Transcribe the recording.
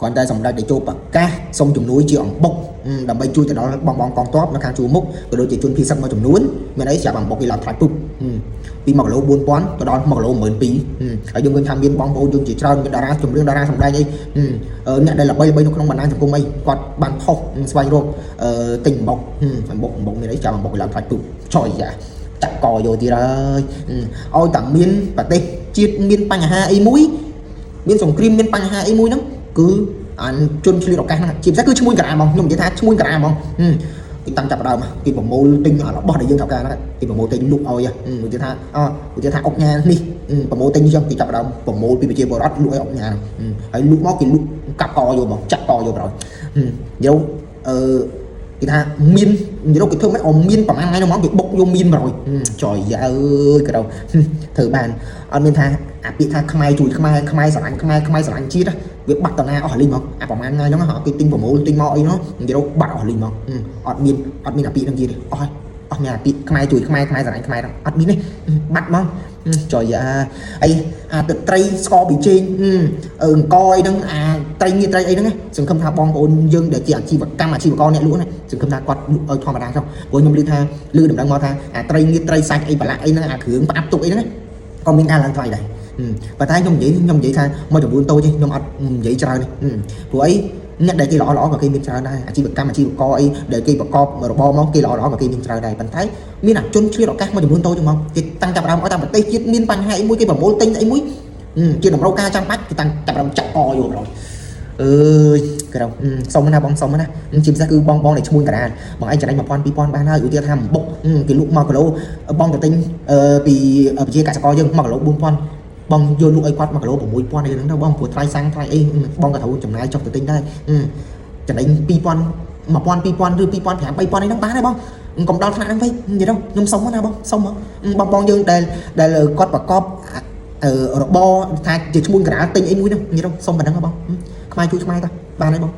គ្រាន់តែសម្ដេចតេជោប្រកាសសុំជំនួយជាអំបុកដើម្បីជួយទៅដល់បងបងកងទ័ពនៅខាងជួរមុខក៏ដូចជាជនភៀសសឹកមួយចំនួនមានអីស្រាប់អំបុកគេឡើងថ្លៃពុបពី1គីឡូ4000ទៅដល់1គីឡូ12000ហើយយើងឃើញថាមានបងប្អូនយើងជាច្រើនមានតារាចម្រៀងតារាសម្ដែងអីអ្នកដែលល្បីល្បីនៅក្នុងបណ្ដាញសង្គមអីគាត់បានផុសស្វែងរកទិញអំបុកអំបុកអំបុកមានអីចាំអំបុកគេឡើងថ្លៃពុបចុយយ៉ាចាក់កយកទៀតហើយឲ្យតែមានប្រទេសជាតិមានបញ្ហាអីមួយមានសង្គ្រាមមានបញ្ហាអីមួយហ្នឹងគឺអានជនឆ្លៀតឱកាសហ្នឹងជាពិសេសគឺឈ្មួញកណ្ដាលហ្មងខ្ញុំនិយាយថាឈ្មួញកណ្ដាលហ្មងគេតាំងចាប់ដើមគេប្រមូលទិញរបស់ដែលយើងត្រូវការហ្នឹងគេប្រមូលទិញលក់ឲ្យឧទាហរណ៍ថាឧទាហរណ៍ថាអុកញ៉ានេះប្រមូលទិញអញ្ចឹងគេចាប់ដើមប្រមូលពីប្រជាពលរដ្ឋលក់ឲ្យអុកញ៉ាហើយលក់មកគេលក់កាប់កយកមកចាក់កយកប្រយយកអឺគេថាមាននិយាយគេធ្វើមិនអមានប្រហែលថ្ងៃនោះមកគេបុកយកមាន100ចយយ៉ាអើយក៏ដល់ធ្វើបានអត់មានថាអាពាក្យថាខ្មែរជួយខ្មែរខ្មែរស្រឡាញ់ខ្មែរខ្មែរស្រឡាញ់ជាតិវាបាត់តាណាអស់លីងមកអាប្រហែលថ្ងៃហ្នឹងគេទិញប្រមូលទិញមកអីនោះនិយាយបាត់អស់លីងមកអត់មានអត់មានអាពាក្យហ្នឹងទៀតទេអស់ហើយអស់មានអាពាក្យខ្មែរជួយខ្មែរខ្មែរស្រឡាញ់ខ្មែរអត់មានទេបាត់មកចយយ៉ាអីអាទឹកត្រីស្ករប៊ីចេងអង្គអីហ្នឹងអាត្រីងៀតត្រីអីហ្នឹងសង្ឃឹមថាបងប្អូនយើងដែលជាអាជីវកម្មអាជីវករអ្នកលក់ហ្នឹងសង្ឃឹមថាគាត់លក់ឲ្យធម្មតាចុះព្រោះខ្ញុំឮថាឮដំណឹងមកថាអាត្រីងៀតត្រីសាច់អីប្រឡាក់អីហ្នឹងអាគ្រឿងផ្អាប់ទុកអីហ្នឹងក៏មានការឡើងថ្លៃដែរប៉ុន្តែខ្ញុំនិយាយខ្ញុំនិយាយថាមួយចំនួនតូចទេខ្ញុំអត់និយាយច្រើនទេព្រោះអីអ្នកដែលគេល្អល្អក៏គេមានច្រើនដែរអាជីវកម្មអាជីវករអីដែលគេប្រកបរបរមកគេល្អល្អក៏គេមានច្រើនដែរប៉ុន្តែមានអាជនឆ្លៀតឱកាសមួយចំនួនតូចហ្នឹងមកគេតាំងចាប់ដើមឲ្យតាមប្រទេសជាតិមានបញ្ហាអីមួយគេប្រមូលទិញអីមួយជាតម្រូវការចាំបាច់គេតាំងចាប់ដើមចាក់កយកម្ដងអើយក្រៅសុំណាបងសុំណាជាពិសេសគឺបងបងដែលឈ្មួញកណ្ដាលបងឯងចំណេញ1000 2000បានហើយឧទាហរណ៍ថាបុកគេលក់1គីឡូបងទៅទិញពីប្រជាកសិករយើង1គីឡូ4000បងយកលក់ឲ្យគាត់1គីឡូ6000អីហ្នឹងទៅបងព្រោះថ្លៃសាំងថ្លៃអីបងក៏ត្រូវចំណាយចុះទៅទិញដែរចំណេញ2000 1000 2000ឬ2500 3000អីហ្នឹងបានហើយបងកុំដល់ថ្នាក់ហ្នឹងពេកនិយាយទៅខ្ញុំសុំណាបងសុំបងបងយើងដែលដែលគាត់ប្រកបរបរថាជាឈ្មួញកណ្ដាលទិញអីមួយហ្នឹងនិយាយទៅសុំប៉ុណ្ណឹងបងខ្មែរជួយខ្មែរតាបានហើយបង